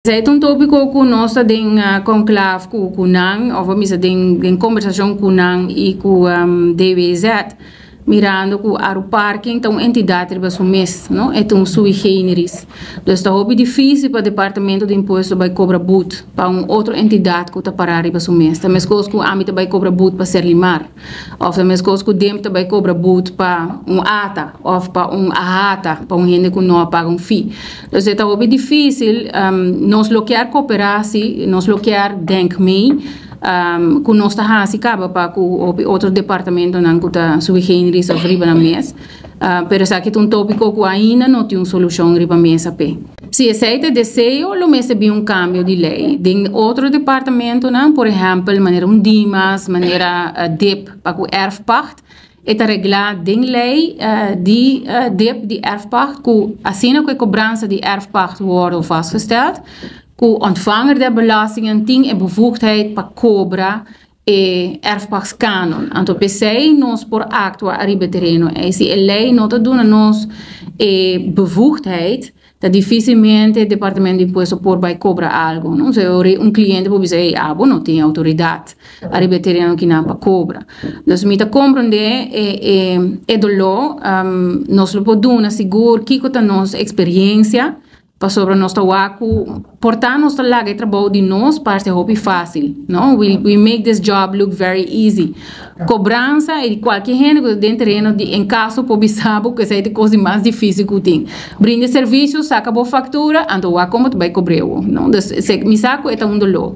Esey ta un topico cu nos ta den conclave cu nan, of misa den conversacion cu nan y cu DWZ, mirando cu Aru Parking ta un entidad riba su mes, no? E ta un sui generis. Dus ta hopi dificil pa Departamento di Impuesto bay cobra boet pa un otro entidad cu ta para riba su mes. Ta mescos cu ami ta bay cobra boet pa Serlimar, of ta mescos cu DIMP ta bay cobra boet pa un ATA, of pa un AHATA, pa un hende cu no a paga un fee. Dus e ta hopi dificil. Nos lo kier coopera si, nos lo kier denk mee, cu nos ta haci caba pa cu otro departamentonan cu ta sui generis of riba nan mes. Pero esaki ta un topico cu ainda no tin un solucion riba mesa p'e. Si esey ta deseo, lo mester bin un cambio di ley. Den otro departamentonan, por ehempel, manera un Dimas, manera DIP pa cu erfpacht, e ta regla den ley di DIP di erfpacht cu asina cu e cobransa di erfpacht wordo vastgesteld, cu ontvanger der belastingen tin e bevoegdheid pa cobra e erfpachtskanon. Anto p'esey nos por actua ariba tereno. Y si e ley no ta duna nos e bevoegdheid, ta dificilmente Departamento di Impuesto por bay cobra algo, no? So, un cliente por bisa: "Hey, abo no tin autoridad ariba tereno akinan pa cobra." Dus mi ta comprende e dolor, nos lo por duna sigur kico ta nos experiencia, pasobra nos ta wak cu por ta nos ta laga e trabou di nos parce hopi facil, no? We make this job look very easy. Cobransa y cualkier hende cu den tereno di incasso por bisa bo cu esey ta e cos mas dificil cu tin. Brinda servicio, saca bo factura, anto wak con ta bay cobra, no? Dus mi sa cu e ta un dolor.